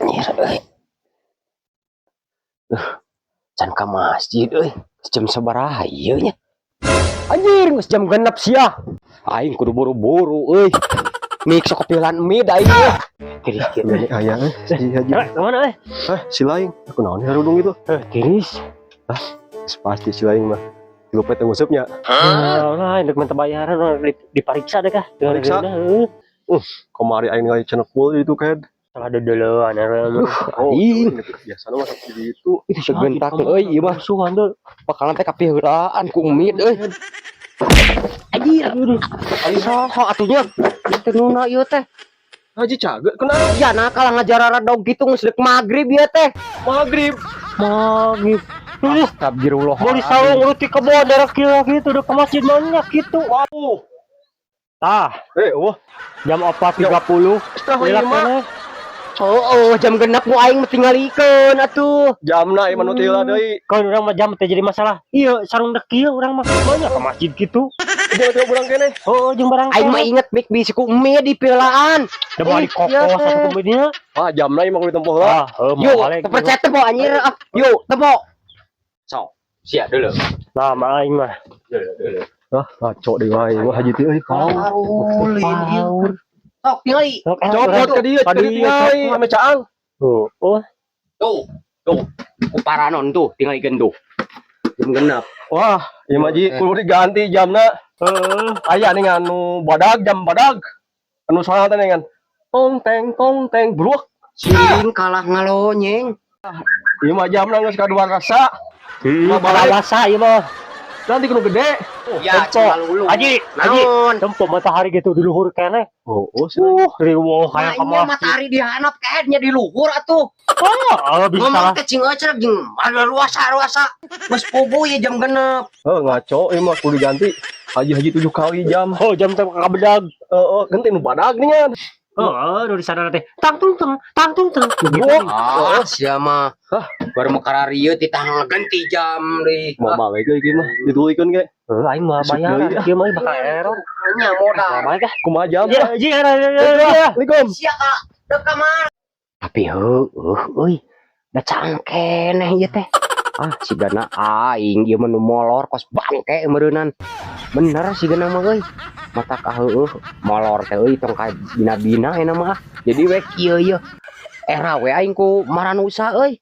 Anjir euy. Can ka masjid euy. Jam sabaraha ieu nya? Anjir, geus jam 6 sia. Aing kudu buru-buru euy. Mik sok kepilan mie da aing euy. Tiris kieu. Ini aya eh si Haji. Eh, kemana eh? Eh, si laing. Aku naon harudung itu? Eh, tiris. Pasti si laing mah. Lupa teh ngusupnya. Nah, nah, minta bayaran orang dipariksa deh kah? Pariksa? Heeh. Kamari aing ningali cenah full itu kan. Salah dedeuleuan. Oh, Aing. biasa mah seperti itu. Itu segentak euy ieu mah. Musuhan tuh. Bakalan teh kapiheulaan ku mie euy. Anjir. Saha atuh nya? Teh nuna ieu teh. Haji caget kenapa? Ya nakal ngajar dog gitu geus deuk maghrib ieu teh. Maghrib. Maghrib. Astagfirullah. Mau disarung urut di kebon daerah kieu gitu udah ke masjid mana gitu. Wow. Tah, Eh, wah. jam 4.30. Setengah Lila lima. keneh. Oh, jam 6 ku aing mah tingalikeun atuh. Jamna ieu mah nu teu deui. Kalau urang mah jam teh jadi masalah. Iya, sarung dek kieu urang mah banyak ke masjid gitu. Jangan teu burang keneh. Oh, jeung barang. Aing mah inget mik bisi ku mie di pilaan. Da balik Ih, kokoh iya, satu teh. komedinya. Ah, jamna ieu mah kudu ditempuh lah. Ah, heuh, Yuk, mau balik. teu percaya tebo anjir ah. Yuk, tebo. Sok, sia dulu. Nah, mah aing mah. Dulu, dulu. Ah, ngaco deui wae. Wah, Haji teh euy. Paulin ieu. Sok tingali. Sok, eh, Copot urang. ke dieu, Ka ke dieu dieu, tingali copot. ame caang. Tuh. Oh, Tuh. Tuh. Ku paranon tuh tingalikeun tuh. Jam 6. Wah, ieu mah Ji kudu diganti jamna. Heeh. Aya nih anu badag jam badag. Anu soal teh kan. Tong teng tong teng bruak. Siring kalah ngalonyeng. Ieu mah jamna geus kadua rasa. Hmm, Mau balik. rasa ieu mah. Nanti kudu gede. Ya, Tempo. lulu. Haji, Haji. Naon? Tempo matahari gitu di luhur keneh. Oh, sih. Riwoh Nah, hayang ka iya masjid. matahari di handap kayaknya di luhur atuh. Oh, bisa Ngomong lah. teh cing euy cenah jeung ada ruasa-ruasa. Geus puguh ya jam 6. Oh, ngaco ieu mah kudu diganti. Haji-haji 7 kali jam. Oh, jam teh kabedag. Oh, ganti nu badag nih kan. Oh, di sana teh. Tang tung teng, tang tung teng. Gitu. Ah, sia mah. Hah? Baru makararieu titah ngaganti jam deui. Mau balik euy mah ditulikeun ge. Heuh, aing mah Isuk bayaran. deui, ah. Ieu mah bakal error. Nya modal. Balik ah. Kumaha jam? Ya, ji, ya, ya, ya, ya. Assalamualaikum. Sia ka dek ka mana? Tapi heueuh euy. Da cangkeneh ieu teh. Ah, sigana aing ieu mah nu molor kos bangke meureunnan. Bener sigana mah euy. Mata ka heueuh molor teh euy tong ka bina-bina eta mah ah. Jadi we kieu ieu. Era we aing ku maranusa euy.